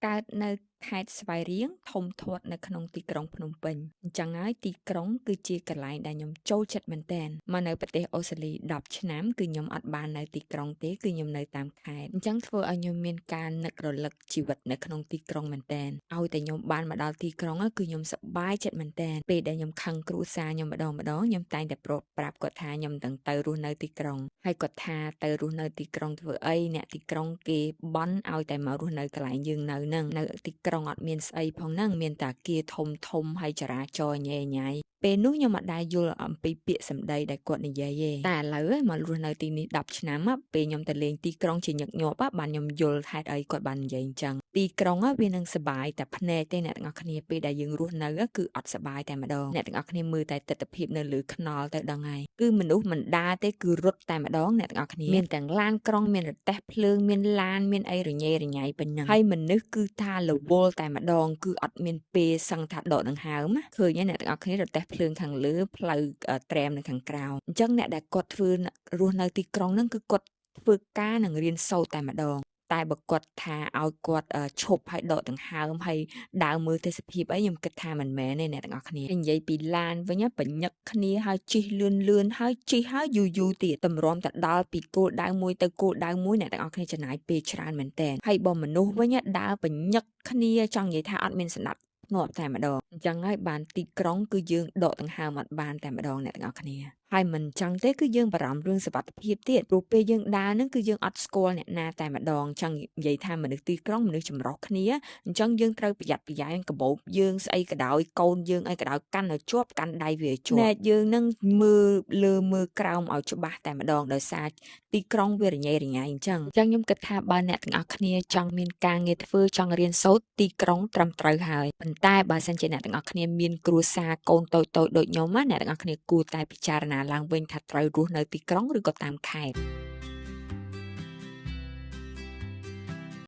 កើតនៅខេត្តស្វាយរៀងធំធាត់នៅក្នុងទីក្រុងភ្នំពេញអញ្ចឹងហើយទីក្រុងគឺជាកន្លែងដែលខ្ញុំចូលចិត្តមែនទែនមកនៅប្រទេសអូស្ត្រាលី10ឆ្នាំគឺខ្ញុំអត់បាននៅទីក្រុងទេគឺខ្ញុំនៅតាមខេត្តអញ្ចឹងធ្វើឲ្យខ្ញុំមានការនឹករលឹកជីវិតនៅក្នុងទីក្រុងមែនទែនឲ្យតែខ្ញុំបានមកដល់ទីក្រុងគឺខ្ញុំសប្បាយចិត្តមែនទែនពេលដែលខ្ញុំខឹងគ្រួសារខ្ញុំម្ដងម្ដងខ្ញុំតែងតែប្រាប់គាត់ថាខ្ញុំទាំងទៅរស់នៅទីក្រុងហើយគាត់ថាទៅរស់នៅទីក្រុងធ្វើអីអ្នកទីក្រុងគេបន់ឲ្យតែមករស់នៅកន្លែងយើងនៅហ្នឹងនៅទីក្រុងអត់មានស្អីផងហ្នឹងមានតែអាគារធំធំហើយចរាចរណ៍ញ៉ៃញ៉ៃពេលនោះខ្ញុំអត់ដែលយល់អំពីពាក្យសម្ដីដែលគាត់និយាយទេតែឥឡូវមករស់នៅទីនេះ10ឆ្នាំពេលខ្ញុំទៅលេងទីក្រុងជាញឹកញាប់បានខ្ញុំយល់ហេតុអីគាត់បាននិយាយអញ្ចឹងទីក្រុងវានឹងសប្បាយតែភ្នែកទេអ្នកទាំងអស់គ្នាពេលដែលយើងរស់នៅគឺអត់សប្បាយតែម្ដងអ្នកទាំងអស់គ្នាមើលតែទស្សនភាពនៅលើថ្នល់ទៅដឹងហើយគឺមនុស្សមិនដើរទេគឺរត់តែម្ដងអ្នកទាំងអស់គ្នាមានទាំងឡានក្រុងមានរទេះភ្លើងមានឡានមានអីរញ៉េរញ៉ៃពេញហ្នឹងហើយមនុស្សគឺថារវល់តែម្ដងគឺអត់មានពេលសឹងថាដកដង្ហើមឃើញទេអ្នកទាំងអស់គ្នារទេះភ្លើងខាងលើផ្លូវត្រែមនៅខាងក្រោមអញ្ចឹងអ្នកដែលគាត់ធ្វើរស់នៅទីក្រុងហ្នឹងគឺគាត់ធ្វើការនិងរៀនសូត្រតែម្ដងតែបើគាត់ថាឲ្យគាត់ឈប់ឲ្យដកដង្ហើមហើយដើរមើលទេសភាពអីខ្ញុំគិតថាមិនមែនទេអ្នកទាំងអស់គ្នានិយាយពីឡានវិញបញ្ញឹកគ្នាហើយជិះលឿនលឿនហើយជិះហើយយូរយូរទៀតតម្រាំតែដល់ពីគោលដៅមួយទៅគោលដៅមួយអ្នកទាំងអស់គ្នាចំណាយពេលច្រើនមែនតើហើយបើមនុស្សវិញដើរបញ្ញឹកគ្នាចង់និយាយថាអត់មានសណ្ដាប់ធ្នាប់តែម្ដងអញ្ចឹងហើយបានទីក្រុងគឺយើងដកដង្ហើមអត់បានតែម្ដងអ្នកទាំងអស់គ្នាហើយមិនចឹងទេគឺយើងបារម្ភរឿងសុវត្ថិភាពទៀតព្រោះពេលយើងដើរនឹងគឺយើងអត់ស្គាល់អ្នកណាតែម្ដងចង់និយាយថាមនុស្សទីក្រុងមនុស្សចម្រុះគ្នាអញ្ចឹងយើងត្រូវប្រយ័ត្នប្រយែងកាបូបយើងស្អីក៏ដោយកូនយើងអីក៏ដោយកាន់ឲ្យជាប់កាន់ដៃវាឲ្យជាប់ណែយើងនឹងមើលលើមើលក្រោមឲ្យច្បាស់តែម្ដងដោយសារទីក្រុងវារញ៉េរញ៉ៃអញ្ចឹងអញ្ចឹងខ្ញុំគិតថាបើអ្នកទាំងអស់គ្នាចង់មានការងារធ្វើចង់រៀនសូត្រទីក្រុងត្រឹមត្រូវហើយប៉ុន្តែបើសិនជាអ្នកទាំងអស់គ្នាមានគ្រួសារកូនតូចៗដូចខ្ញុំណាអ្នកទាំងអស់គ្នាគួរតែពិចារណាឡើងវិញថាត្រូវរស់នៅទីក្រុងឬក៏តាមខេត្ត។